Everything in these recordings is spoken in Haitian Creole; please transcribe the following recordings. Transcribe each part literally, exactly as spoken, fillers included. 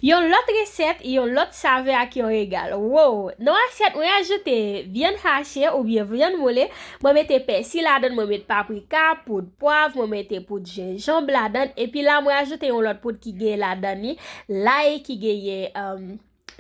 Yon lòt resèt, yon lòt savè ak yon regal. Wow! Nan asyèt, mwen ajoute vyann hache oubyen vyann moule. Mwen mete pèsi ladan, mwen met paprika, poud pwav, mwen mete poud jenjanm ladan. Epi la, mwen ajoute yon lòt poud ki gen ladan li lay, ki genyen, um,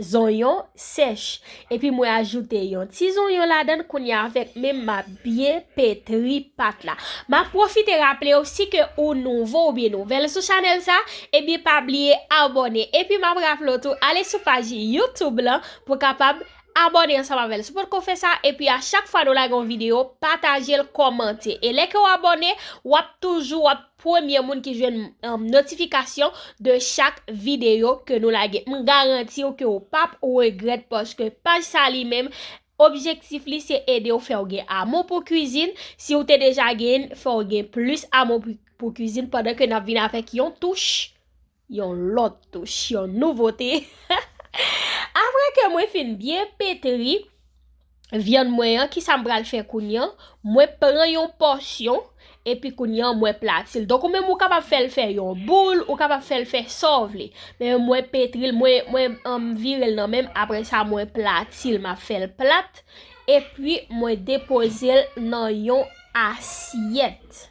zonyon sèch. Epi mwen ajoute yon ti zonyon ladan, kounye a avèk men m ap byen petri pat la. M ap pwofite raple w, si ke ou nouvo oubyen nouvèl sou chanèl sa, ebyen pa bliye abòne. Epi m ap raple w tou, ale sou paj YouTube lan pou w kapab abòne ansanm avè l. Si w potko fè sa, epi a chak fwa nou lage yon videyo, pataje l, kòmante. E lè ke w abòne, w ap toujou, w ap premye moun ki jwenn, um, notifikasyon de chak videyo ke nou lage. M garanti w ke w p ap regrèt paske paj sa li menm, objektif li se ede w fè w gen amou pou kwizin. Si w te deja genyen, fè w gen plis amou pou, pou kwizin pandan ke n ap vin avèk yon touch, yon lòt touch, yon nouvote. Apre ke mwen fin byen petri vyann mwen an, kisa m pral fè kounye a? Mwen pran yon pòsyon, epi kounye a mwen plati l. Donk, ou menm ou kapab fè l fè yon boul, ou kapab fè l fè sa w vle. Men mwen petri l, mwen, mwen, um, vire l nan men m, apre sa mwen plati l, m ap fè l plat, epi mwen depoze l nan yon asyèt.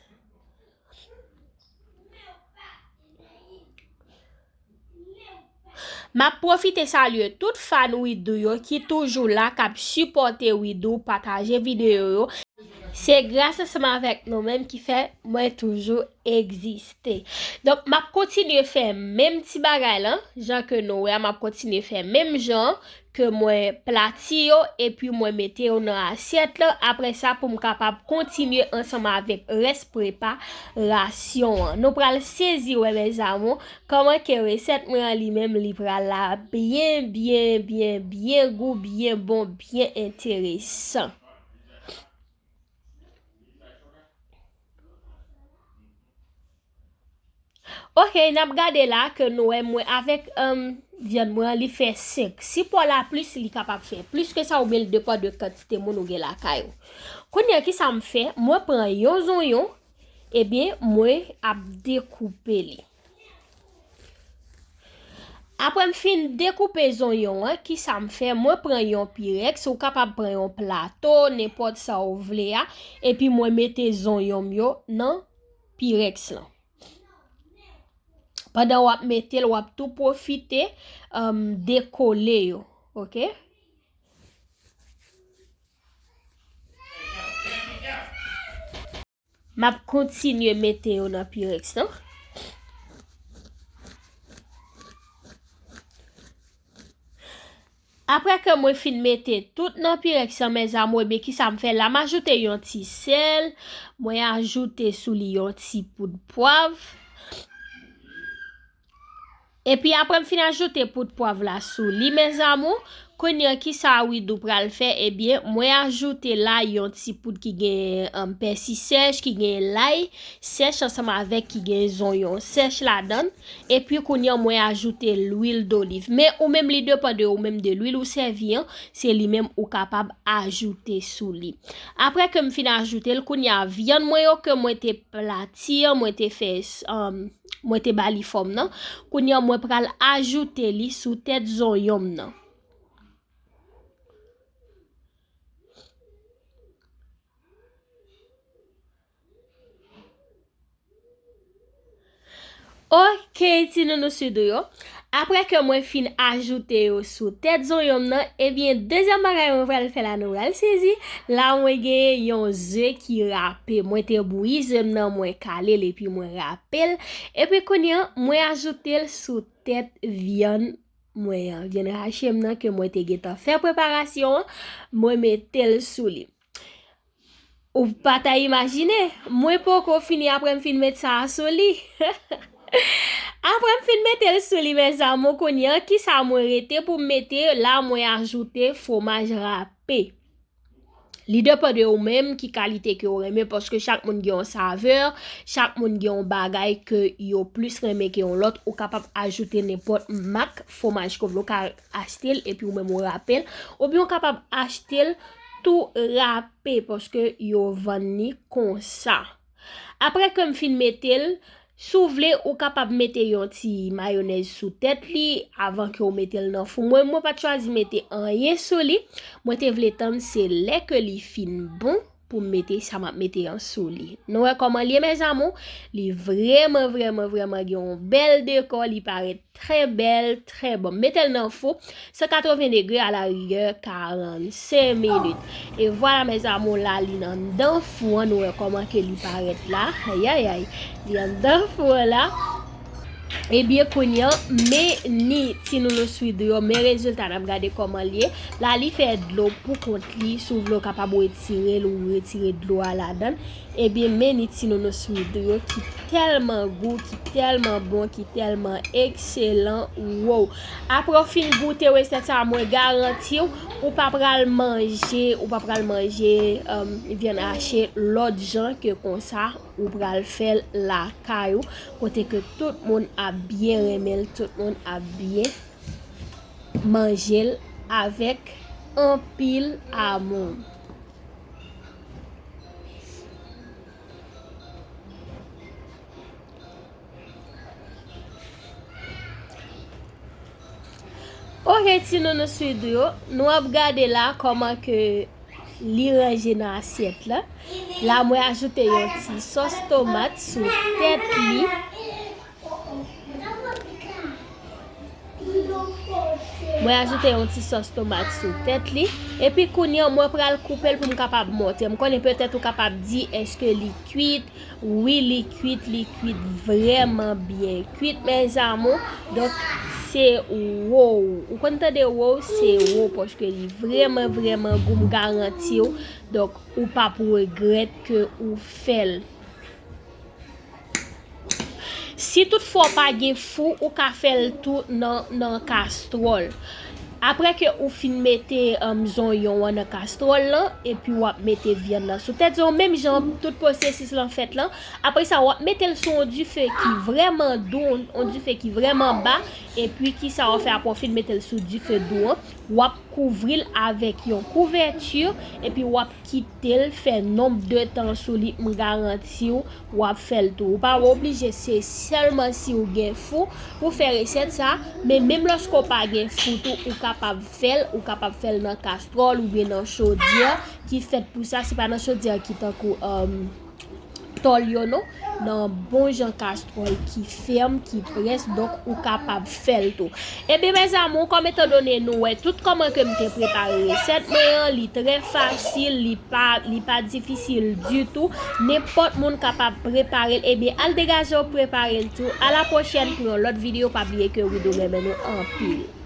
M ap pwofite salye tout fan Widoo yo ki toujou la, k ap sipòte Widoo, pataje videyo yo. Se gras ansanm avèk nou menm ki fè mwen toujou egziste. Donk, m ap kontinye fè menm ti bagay lan, jan ke nou wè a, m ap kontinye fè menm jan ke mwen plati yo, epi mwen mete yo nan asyèt lan. Apre sa, pou m kapab kontinye ansanm avèk rès preparasyon an. Nou pral sezi wè, mes amours, kòman ke resèt mwen an li menm, li pral la byen, byen, byen, byen gou, byen bon, byen enteresan. Ok, n ap gade la ke nou wè mwen avèk, um, vyann mwen an, li fè senk. Si pwa la plis, li kapab fè plis ke sa, oubyen l depann de kantite moun ou gen lakay ou. Kounye a, kisa m fè? Mwen pran yon zonyon, ebyen, mwen ap dekoupe li. Apre m fin dekoupe zonyon an, kisa m fè? Mwen pran yon pirèks, ou kapab pran yon plato, nenpòt sa ou vle a, epi mwen mete zonyon m yo nan pirèks lan. Pandan w ap mete l, w ap tou pwofite, um, dekole yo, ok? M ap kontinye mete yo nan pirèks lan. Apre ke mwen fin mete tout nan pirèks lan, mes amours, ebyen, kisa m fè la? M ajoute yon ti sèl, mwen ajoute sou li yon ti poud pwav. Epi apre m fin ajoute poud pwav la sou li, mes amours, kounye a kisa Widoo pral fè? Ebyen, mwen ajoute la yon ti poud ki gen, um, pèsi sèch, ki gen lay sèch ansanm avèk ki gen zonyon sèch ladan l. Epi kounye a mwen ajoute lwil doliv. Men ou menm li depann de ou menm de lwil ou sèvi an, se li menm ou kapab ajoute sou li. Apre ke m fin ajoute l, kounye a vyann mwen yo ke mwen te plati an, mwen te fè, um, mwen te ba li fòm nan. Kounye a mwen pral ajoute li sou tèt zonyon m nan. Ok, ti nounou Sudou yo. Apre ke mwen fin ajoute yo sou tèt zonyon m nan, ebyen, dezyèm bagay mwen pral fè la, nou pral sezi. La, mwen gen yon ze ki rape. Mwen te bouyi ze m nan, mwen kale l, epi mwen rape l. Epi kounye a, mwen ajoute l sou tèt vyann mwen an. Vyann hache m nan ke mwen te gentan fè preparasyon an, mwen mete l sou li. Ou pa ta imajine, mwen poko fini apre m fin met sa a sou li. Apre m fin mete l sou li, mes amours, kounye a, kisa mwen rete pou m mete? La, mwen ajoute fwomaj rape. Li depann de ou menm ki kalite ke ou renmen, paske chak moun gen yon savè, chak moun gen yon bagay ke yo plis renmen ke yon lòt. Ou kapab ajoute nenpòt mak fwomaj ke w vle, ou ka achte l epi ou menm ou rape l, oubyen ou kapab achte l tou rape, paske yo vann li konsa. Apre ke m fin mete l, Si w vle, ou kapab mete yon ti mayonèz sou tèt li avan ke w mete l nan fou. Mwen, mwen pa t chwazi mete anyen sou li. Mwen te vle tann se lè ke li fin bon pou m mete sa m ap mete an sou li. Nou wè kòman l ye, mes amours? Li vrèman, vrèman, vrèman gen yon bèl dekò. Li parèt trè bèl, trè bon. Mete l nan fou, san katreven degre, alariyè karannsenk minit. E vwala, mes amours, la, li anndan fou an, nou wè kòman ke li parèt la. Ayayay, li anndan fou an la. Ebyen, kounye a, men ni ti nounours Swidou yo, men rezilta n ap gade kòman l ye. La, li fè dlo pou kont li, si w vle, w kapab retire l, ou retire dlo a ladan l. Ebyen, men ni ti nounours Swidou yo ki tèlman gou, ki tèlman bon, ki tèlman ekselan. Wow! Apre w fin goute resèt sa, mwen garanti w, ou pa pral manje, ou pa pral manje, um, vyann hache lòt jan ke konsa, ou pral fè l lakay ou, kote ke tout moun ap byen renmen l, tout moun ap byen manje l avèk anpil amou. Ok, ti nounours Swidou yo, nou ap gade la kòman ke li ranje nan asyèt la. La, mwen ajoute yon ti sòs tomat sou tèt li. Mwen ajoute yon ti sòs tomat sou tèt li. Epi kounye a, mwen pral koupe l pou m kapab montre. M konnen petèt ou kapab di, èske li kwit? Wi, li kwit, li kwit vrèman byen kwit, mes amours. Donk, se wow. Ou konn tande wow, se wow, paske li vrèman, vrèman gou, m garanti w. Donk, ou p ap regrèt ke ou fè l. Si toutfwa w pa gen fou, ou ka fè l tou nan, nan kastwòl. Apre ke ou fin mete, um, zonyon an nan kastwòl lan, epi w ap mete vyann nan sou tèt zonyon, menm jan tout pwosesis lan fèt lan. Apre sa, w ap mete l sou yon dife ki vrèman dou, yon, yon dife ki vrèman ba, epi kisa w ap fè apre w fin mete l sou dife dou an? W ap kouvri l avèk yon kouvèti, epi w ap kite l fè nonb de tan sou li, m garanti w, w ap fè l tou. Ou pa oblije se sèlman si w gen fou pou fè resèt sa, men menm lòske w pa gen fou tou, ou kapab fè l, ou kapab fè l nan kastwòl oubyen nan chodyè ki fèt pou sa, se pa nan chodyè ki tankou, um, tòl yo non, nan bon jan kastwòl ki fèm, ki près, donk ou kapab fè l tou. Ebyen, mes amours, kòm etandone nou wè tout kòman ke m te prepare resèt mwen an, li trè fasil, li pa, li pa difisil ditou. Nenpòt moun kapab prepare l. Ebyen, al degaje w prepare l tou. A la pwochèn pou yon lòt videyo. Pa bliye ke Widoo renmen nou anpil.